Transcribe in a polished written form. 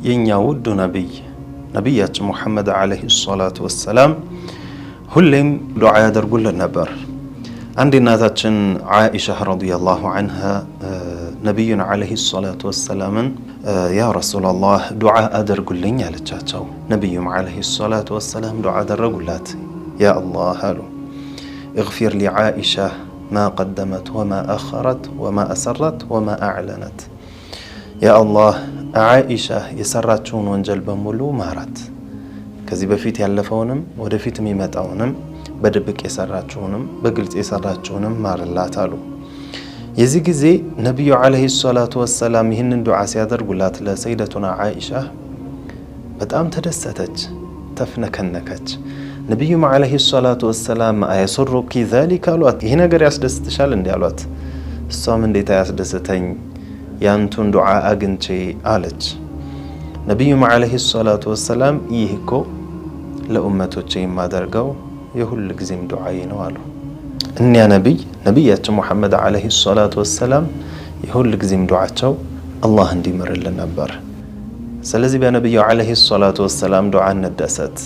የእኛ ውዱ ነቢይ ነቢያችን ሙሐመድ ዓለይሂ ሰላቱ ወሰላም ሁሌም ዱዓ ያደርጉልን ነበር። አንድ እናታችን ዓኢሻ ረዲየላሁ ዐንሃ ነቢዩን ዓለይሂ ሰላቱ ወሰላምን ያ ረሱላላህ ዱዓ አደርጉልኝ አለቻቸው። ነቢዩም ዓለይሂ ሰላቱ ወሰላም ዱዓ አደረጉላት። ያ አላህ አሉ፣ اغفر لعائشة ما قدمت وما أخرت وما أسرت وما أعلنت። ያ አላህ ዓኢሻ የሰራችውን ወንጀል በሙሉ ማራት፣ ከዚህ በፊት ያለፈውንም ወደፊት የሚመጣውንም በድብቅ የሰራችውንም በግልጽ የሰራችውንም ማርላት አሉ። የዚህ ጊዜ ነቢዩ ዓለይሂ ሰላቱ ወሰላም ይህንን ዱዓ ሲያደርጉላት ለሰይደቱና ዓኢሻ በጣም ተደሰተች፣ ተፍነከነከች። ነቢዩም ዓለይሂ ሰላቱ ወሰላም أيسرك ذلك አሏት። ይህ ነገር ያስደስትሻል እንዲ አሏት። እሷም እንዴት አያስደስተኝ ያንቱን ዱዓ አግኝቼ አለች። ነቢዩም ዓለይሂ ሰላቱ ወሰላም ይህ እኮ ለኡመቶቼ የማደርገው የሁል ጊዜም ዱዓዬ ነው አሉ። እኒያ ነቢይ ነቢያችን ሙሐመድ ዓለይሂ ሰላቱ ወሰላም የሁል ጊዜም ዱዓቸው አላህ እንዲምርልን ነበር። ስለዚህ በነቢዩ ዓለይሂ ሰላቱ ወሰላም ዱዓ እንደሰት።